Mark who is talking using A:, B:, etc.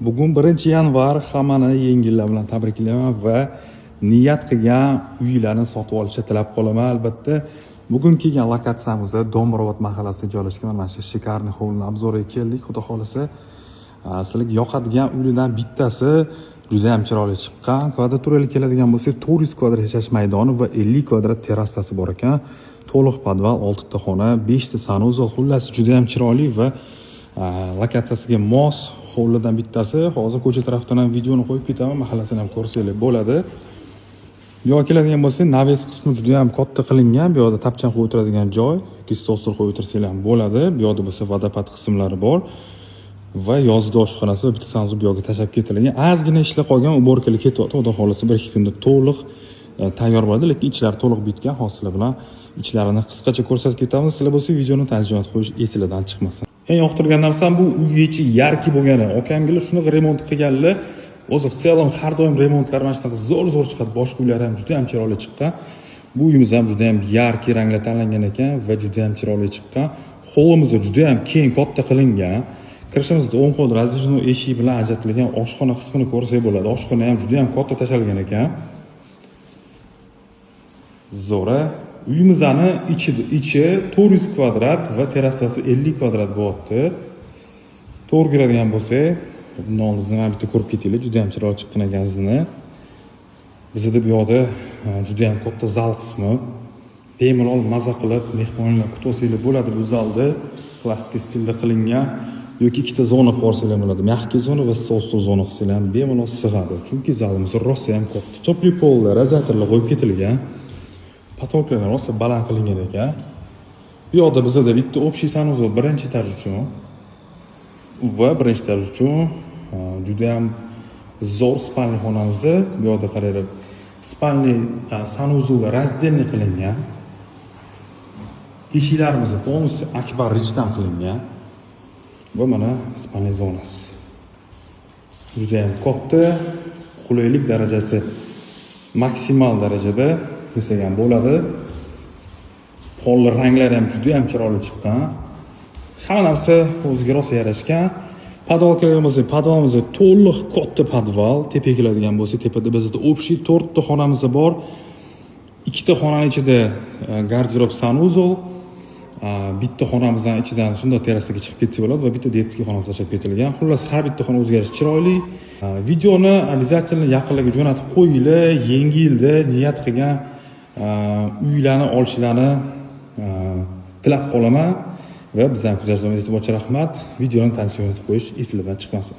A: Bugun 1-yanvar, hammani yangi yillar bilan tabriklayman va niyat qilgan uylarni sotib olishni tilab qolaman albatta. Bugun kelgan lokatsiyamizda Domirobod mahallasida joylashgan mana shu шикарный hovlini обзор iga keldik. Xudo xohlasa, sizlarga yoqadigan uylardan bittasi juda ham chiroyli chiqqan. Kvadraturaga keladigan bo'lsak, 400 kvadrat yashash maydoni va 50 kvadrat terrasasi bor ekan. To'liq podval, 6 ta xona, 5 ta санузел, xullas, juda ham chiroyli va lokatsiyasiga mos hovlidan bittasi. Hozir ko'cha tarafdan ham videoni qo'yib ketaman, mahallasini ham ko'rsanglar bo'ladi. Bu yoqqa keladigan bo'lsak, навес qismi juda ham katta qilingan. Bu yoqda tapchan qo'yib o'tiradigan joy yoki stol qo'yib o'tirsanglar ham bo'ladi. Bu yoqda bo'lsa водопад qismlari bor va yozgi oshxonasi va bitta санузел bu yoqqa tashlab ketilgan. Ozgina ishlar qolgan, уборка lar ketyapti. Xudo xohlasa, 1-2 kunda to'liq tayyor bo'ladi, lekin ichlari to'liq bitgan. Hozir sizlar bilan ichlarini qisqacha ko'rsatib ketamiz. Sizlar bo'lsa videoni jo'natib qo'yish esinglardan chiqmasin. Eng yoqtirgan narsam bu uy ichi яркий bo'lgani. Akamgilar shunaqa remont qilganlar. O'zi в целом har doim remontlar mana shunaqa zo'r zo'r chiqadi. Boshqa uylar ham juda ham chiroyli chiqqan. Bu uyimiz ham juda ham яркий ranglar tanlangan ekan va juda ham chiroyli chiqqan. Hovlimiz juda ham keng, katta qilingan. Kirishimizda o'ng qo'lda раздвижной eshik bilan ajratilgan oshxona qismini ko'rsak bo'ladi. Oshxona ham juda ham katta tashalgan ekan. Zo'ra. Uyimizni ichi 400 kvadrat va terrasasi 50 kvadrat bo'lyapti. To'g'ri kiradigan bo'lsak, bundan oldin zina bitta ko'rib ketinglar, juda ham chiroyli chiqqan ekan zina. Bizda bu yoqda juda ham katta zal qismi. Bemalol maza qilib mehmonlar kutib olsanglar bo'ladi bu zalda. Klassik stilda qilingan yoki ikkita zona qilib olsanglar bo'ladi. Мягкий zona va stol zona qilsanglar ham bemalol sig'adi. Chunki zalimiz rosa ham katta. Тёплый pollar, radiatorlar qo'yib ketilgan. Потолок lar rosa baland qilingan ekan. Bu yoqda bizada bitta общий санузел birinchi etaj uchun va birinchi etaj uchun judayam zo'r спальный xonamizni. Bu yoqda qaranglar, спальный санузел раздельный qilingan. Eshiklarimiz полностью Akbar Richdan qilingan va mana спальный zonasi judayam katta, qulaylik darajasi maksimal darajada desak ham bo'ladi. Polni ranglari ham judayam chiroyli chiqqan, hamma narsa o'ziga rosa yarashgan. Podval kelgan bo'lsak, podvalimiz to'liq katta podval. Tepaga keladigan bo'lsak, tepada bizda общий to'rtta xonamiz bor. Ikkita xonani ichida garderob, санузел, bitta xonamizdan ichidan shundoq terrasaga chiqib ketsa bo'ladi va bitta детский xona tashlab ketilgan. Xullas, har bitta xona o'ziga yarasha chiroyli. Videoni обязательно yaqinlarga jo'natib qo'yinglar. Yangi yilda niyat qilgan uylarni olishlarini tilab qolaman va bizani kuzatishda e'tibor uchun rahmat. Videoni tanishga jo'natib qo'yish esinglardan chiqmasin.